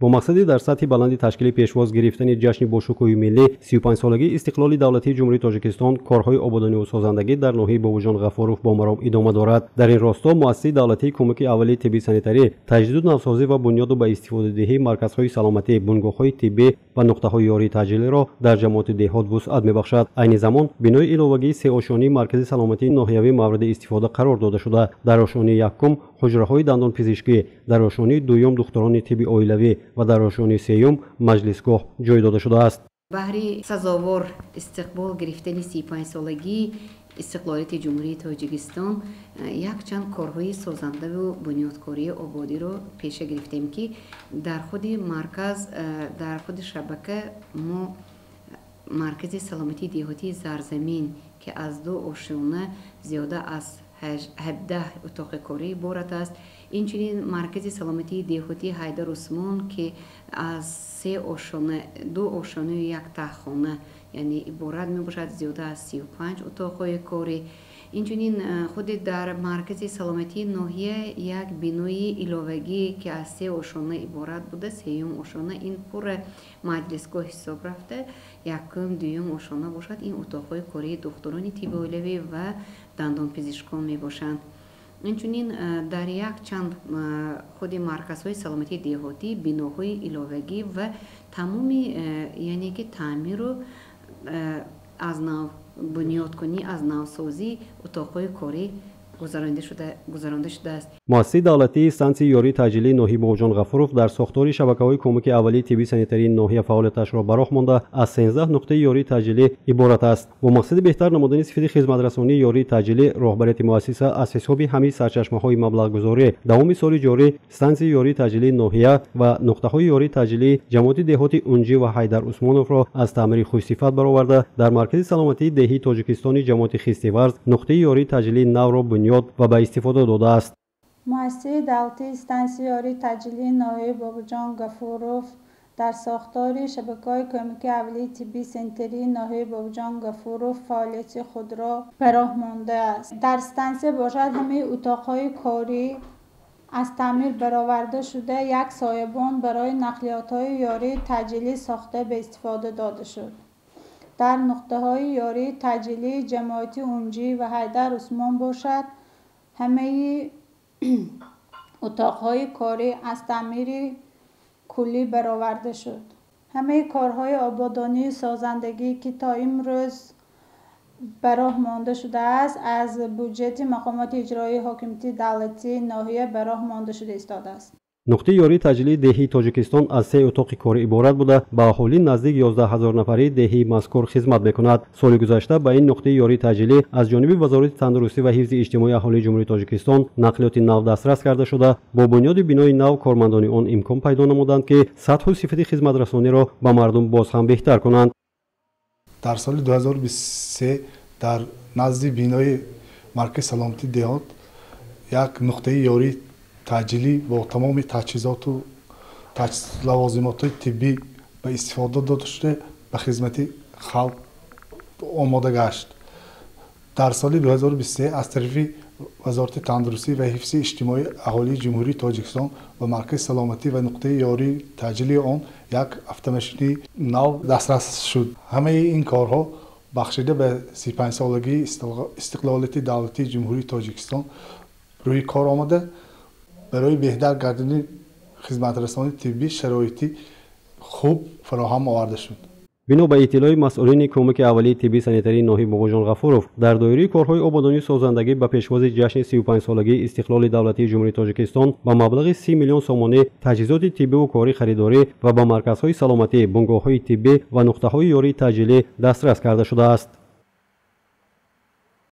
Бо мақсади дар сатҳи баланди ташкили пешвоз гирифтани ҷашни бошукӯҳи миллӣ 35-солагии истиқлоли давлатии Ҷумҳурии Тоҷикистон корҳои ободониву созандагӣ дар ноҳияи Бобоҷон Ғафуров бо маром идома дорад. Дар ин росто муассисаи давлатии кӯмаки аввалии тиббии санитарӣ, таҷдиду навсозӣ ва бунёду ба истифодадиҳии марказҳои саломатӣ, бунгоҳҳои тиббӣ ва нуқтаҳои ёрии таъҷилиро дар ҷамоати деҳот вусъат мебахшад. Айни замон бинои иловагии сеошонии маркази саломатии ноҳиявӣ мавриди истифода қарор дода шуда. Дар ошонии якум ҳуҷраҳои дандонпизишкӣ, дар ошонии дуюм духтурони тибби оилавӣ ва дар ошонии сеюм маҷлисгоҳ ҷой дода шудааст. Баҳри сазовор истиқбол гирифтани 35-солагии истиқлолияти Ҷумҳурии Тоҷикистон якчанд корҳои созандаву бунёдкории ободиро пеша гирифтем, ки дар худи марказ, дар худи шабака мо маркази саломатии деҳотии Зарзамин, ки аз ду ошёна зиёда аз 17 утоқи корӣ иборат аст. Инчунин маркази саломатии деҳотии Ҳайдар Усмон, ки аз се ошёна, ду ошёнаю як таҳхона, яъне иборат мебошад, зиёда аз 35 утоқҳои корӣ. Инчунин худи дар маркази саломатии ноҳия як бинои иловагӣ, ки аз се ошёна иборат буда, сеюм ошёна ин пурра маҷлисгоҳ ҳисоб рафта, якум, дуюм ошёна бошад, ин утоқҳои кории духтурони тибби оилавӣ ва дандонпизишкон мебошанд. Инчунин дар якчанд худи марказҳои саломатии деҳотӣ биноҳои иловагӣ ва тамоми, яъне ки таъмиру аз нав бунёдкунӣ, аз навсозӣ утоқҳои корӣ гузаронда шудааст. Муассисаи давлатии стансияи ёрии таъҷилии ноҳияи Бобоҷон Ғафуров дар сохтори шабакаҳои кӯмаки аввалии тиббии санитарии ноҳия фаъолияташро ба роҳ монда, аз 13 нуқтаи ёрии таъҷилӣ иборат аст. Бо мақсади беҳтар намудани сифати хизматрасонии ёрии таъҷилӣ роҳбарияти муассиса аз ҳисоби ҳамаи сарчашмаҳои маблағгузорӣ давоми соли ҷорӣ стансияи ёрии таъҷилии ноҳия ва нуқтаҳои ёрии таъҷилии ҷамоати деҳоти Унҷӣ ва Ҳайдар Усмоновро аз таъмири хушсифат бароварда, дар маркази саломатии деҳии Тоҷикистони ҷамоати Хистиварз нуқтаи ёрии таъҷилии навро бунёд ва ба истифода додааст. Муассисаи давлатии стансияи ёрии таъҷилии ноҳияи Бобоҷон Ғафуров дар сохтори шабакаҳои кӯмаки аввалии тиббии санитарии ноҳияи Бобоҷон Ғафуров фаъолияти худро ба роҳ мондааст. Дар стансия бошад ҳамаи утоқҳои корӣ аз таъмир бароварда шуда, як соябон барои нақлиётҳои ёрии таъҷилӣ сохта ба истифода дода шуд. Дар нуқтаҳои ёрии таъҷилии ҷамоати Унҷӣ ва Ҳайдар Усмон бошад ҳамаи утоқҳои корӣ аз таъмири куллӣ бароварда шуд. Ҳамаи корҳои ободонию созандагӣ, ки то имрӯз ба роҳ монда шудааст, аз буҷети мақомоти иҷроии ҳокимияти давлатии ноҳия ба роҳ монда шуда истодааст. Нуқтаи ёрии таъҷилии деҳии Тоҷикистон аз се утоқи корӣ иборат буда, ба аҳолӣ наздик 11 ҳазор нафари деҳии мазкур хизмат мекунад. Соли гузашта ба ин нуқтаи ёрии таъҷилӣ аз ҷониби Вазорати тандурустӣ ва ҳифзи иҷтимоии аҳолии Ҷумҳурии Тоҷикистон нақлиёти нав дастрас карда шуда, бо бунёди бинои нав кормандони он имкон пайдо намуданд, ки сатҳу сифати хизматрасониро ба мардум боз ҳам беҳтар кунанд. Дар соли 2023 дар назди бинои маркази саломатии деҳот як нуқтаи ёрии таъҷилӣ бо тамоми таҷҳизоту лавозимотҳои тиббӣ ба истифода дода шуда, ба хизмати халқ омода гашт. Дар соли 2023 аз тарафи Вазорати тандурустӣ ва ҳифзи иҷтимоии аҳолии Ҷумҳурии Тоҷикистон ба маркази саломатӣ ва нуқтаи ёрии таъҷилии он як автомашинаи нав дастрас шуд. Ҳамаи ин корҳо бахшида ба 35-солагии истиқлолияти давлатии Ҷумҳурии Тоҷикистон рӯи кор омада, барои беҳтар гардидани хизматрасонии тиббӣ шароити хуб фароҳам оварда шуд. Бино ба иттилои масъулини кӯмаки аввалии тиббии санитарии ноҳияи Бобоҷон Ғафуров, дар доираи корҳои ободонию созандагӣ ба пешвози ҷашни 35-солагии истиқлоли давлатии Ҷумҳурии Тоҷикистон ба маблағи 30 миллион сомонӣ таҷҳизоти тиббиву корӣ харидорӣ ва ба марказҳои саломатӣ, бунгоҳҳои тиббӣ ва нуқтаҳои ёрии таъҷилӣ дастрас карда шудааст.